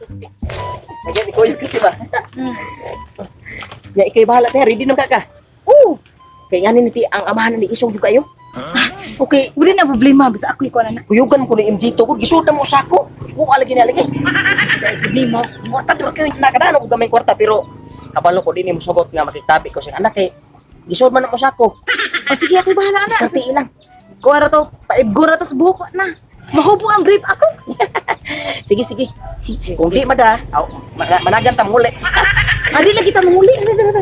Nagyan, ikaw yung ba? Ya, ikay bahala tayo. Ready na ka ka. Oh, Kay nga ni ti ang amahan ni isog yung kayo. Okay, wala na problema basta ako ikaw na na. kuyugan mo ko ni MG to. Gisod na mo sa ako. Kuha lagi na lagi. Problema. Kwarta di ba kayo nakadano ko gamay kwarta pero kabalo ko din mo sugot nga makitabi ko sa anak kay gisod man na mo sa ako. O sige, ako bahala na. Diskarte ilang. Kuha ra to, paibgo ra to sa buhok na. Mahubo ang brief ako. Sige, sige. Kung di mada, aw, managan ta muli. Adi lagi ta manguli.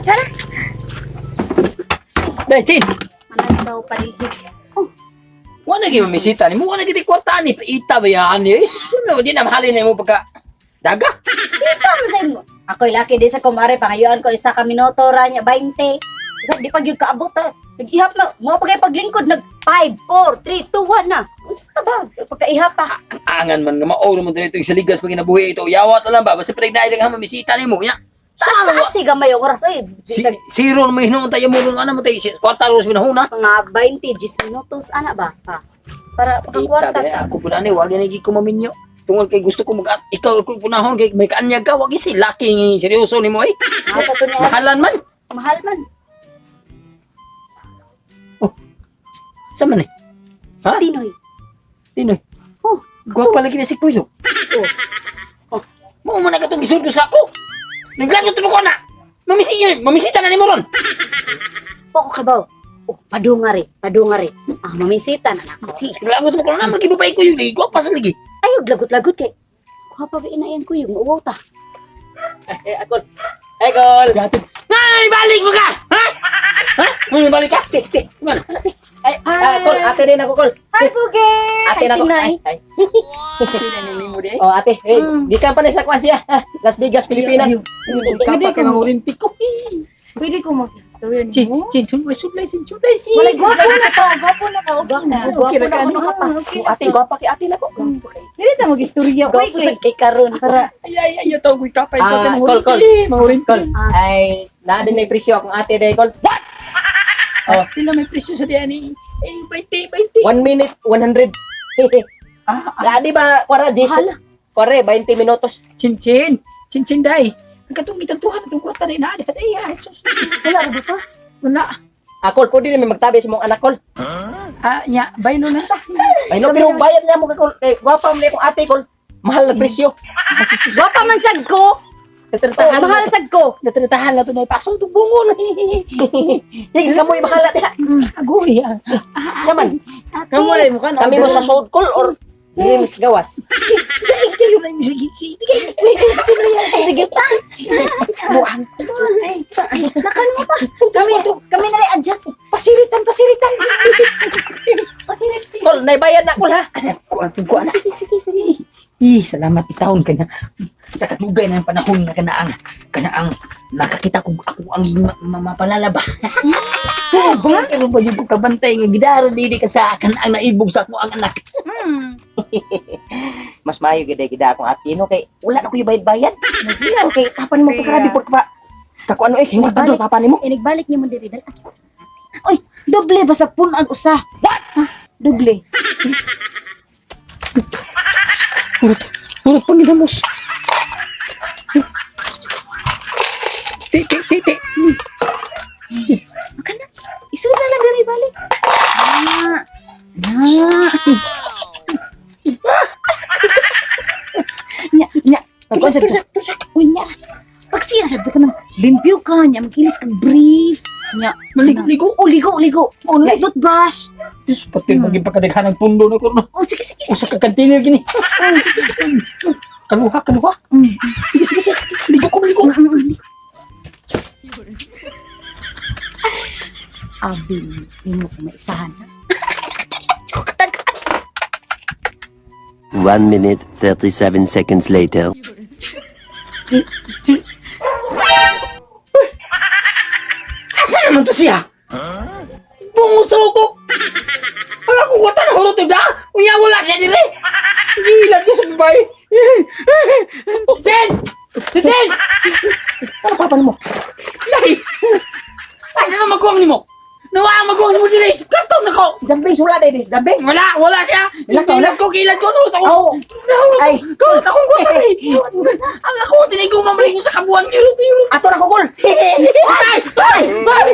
Tara. Dai, Chin. Manag daw paligid. Oh, Wala gyud mamisita nimo, wala gyud kwarta ni paita ba yan ni? Sus, di na mahalin nimo pagka daga. Isa man sa imo. Ako'y laki di sa kumare pangayuan ko isa ka minuto ra niya 20. Isa di pag yung kaabot ha. Nag-ihap na, mo pa kay paglingkod nag 5 4 3 2 1 na. Unsa ba? Pagkaihap pa. Ang angan man nga mao mo dito yung saligas pag ginabuhi ito. Yawat na lang ba basta pag naay lang mamisita nimo nya. Taas taas si gamay ang oras ay. Si, zero na may hinuon tayo mo ano mo tayo kwarta ros minahuna. Mga 20 10 minutos ana ba? Pa. Para Ita makakwarta gani ta. ako pud ani wag gani ko maminyo. Tungod kay gusto ko mag ikaw ako punahon kay may kaanyag ka wag si laki seryoso nimo eh. Mata to niya. Mahalan man. Mahal man. Sa man eh? Si Ha? Tinoy. Tinoy. Oh, Gwapa lagi na si Kuyo. Oh. Mao man na katong gisud ko sa ako. Naglagot mo ko na. Mamisi mamisita na nimo ron. poko kabaw. Oh, padungari, padungari. Ah, mamisita na nako. Naglagot mo ko na magibabay ko yung gwapa sa lagi. Ayaw, lagot-lagot kay. Kuha pa ba ina yan ko yung uwaw ta. Eh, akol. Eh, kol. Nay, balik mo ka. Ha? Ha? May balik ka? Ti, ti. Man. Ay, ah, kol, ate rin ako, kol. Hi, Pugi! Ate na ako. Tinay. Ay, ay. Oh, ate, hey, gikan pa na sa kwan siya. Ah, Las Vegas, Pilipinas. Pwede ka mangurinti ko. Pwede ko mag-istorya Chin, nimo. chin, sulay, sulay, sin, sulay, sin. Walay gwapo na ka, gwapo na ka, okay na. Gwapo na ka, kuno ka pa. Okay. Oh, ate, gwapa kay ate na ko. Dili ta mag-istorya. Uy, Gwapo kay sad kay karon. Sara. Ay, ay, ay, tawag ko kapay. Ah, kol, kol. Mangurinti. Kol, ay, naa din may presyo akong ate day, kol. Oh. Sila may presyo sa diyan eh. Eh, 20, 20. 1 minute, 100. Ah, Ah, di ba, kwara, Jason? Kware, 20 minutos. Chin, chin. Chin, chin, day. Ang katong gitantuhan itong kwarta na inaad. Ay, ay, sus. Wala ra ba pa? Wala. Ah, kol, pwede na may magtabi sa mong anak, kol. Ah, nya, baylo na ta. Ay, no, pero bayad niya mo kay kol. Eh, gwapa mo na akong ate, kol. Mahal na presyo. Gwapa man sad ko. Oh, Natratahan mahal sad ko. Natratahan na to na ipasok itong bungo na. Sige, kamoy bahala diha. Agoy, ah. Siya man, Kamo lay mo ka na. kami mo sa sold call or dili mo sa gawas. Sige, tigay, tigay, yun na sige, sige, tigay. Uy, sige na yan. Sige pa. Buang. Nakan mo pa. Kami kami na adjust. Pasiritan, pasiritan. Pasirit. Kol, naibayad na kol ha. Kuan, kuan. Sige, sige, sige. Ih, salamat itahon ka na. Sa katugay ng panahon nga kanaang nakakita ko ako ang mapalalaba. Ba? Pero ba yung kabantay nga gidara dili ka sa kanaang naibog sa ako ang anak. Mas maayo gid gid akong ate no kay wala na ko yung bayad-bayad. Okay, papa nimo pagkarabi por pa. Kako ano eh, kay kwarta do papa nimo. Inigbalik nimo diri dal. Uy, doble ba sa punag usa? What? Doble. Purot, purot panginamos. Ti, ti, ti, ti. Makana. Isod na lang diri balik. Na. Na. Nya, nya. Pag sa Uy, nya. Pagsiya sa ka nang limpyo ka nya, magilis kag brief. Nya. Maligo-ligo. Oh, ligo, ligo. Oh, nya, toothbrush. Diyos, pati maging pagkadaghan ng pundo na ko. No? Oh, sige, sige. Usa ka container gini. Sige, sige. Kaluha, kaluha. Sige, sige, sige. Ligo ko, ligo. Abi, imo ko maisahan. Ha? 1 minute, 37 seconds later. Asa naman to siya? Bungo sa ukok! Ang akong wata na hurot da! Unya wala siya dili! Gilan ko sa babae! Jen! Jen! Ano papa nimo? Dai! Asa na maguwang nimo? Nawa ang maguwang nimo dili! Karton na ko! Si Dambing sula day, si Dambing. Wala! Wala siya! Wala ka, wala? Gilan ko! Gilan ko! Nurot ako! Oh. Nahurot Ay, ako! Kahurot akong Ang ako tinigong mamali sa kabuan yun. Ato na kugol. Ay! Ay! Ay!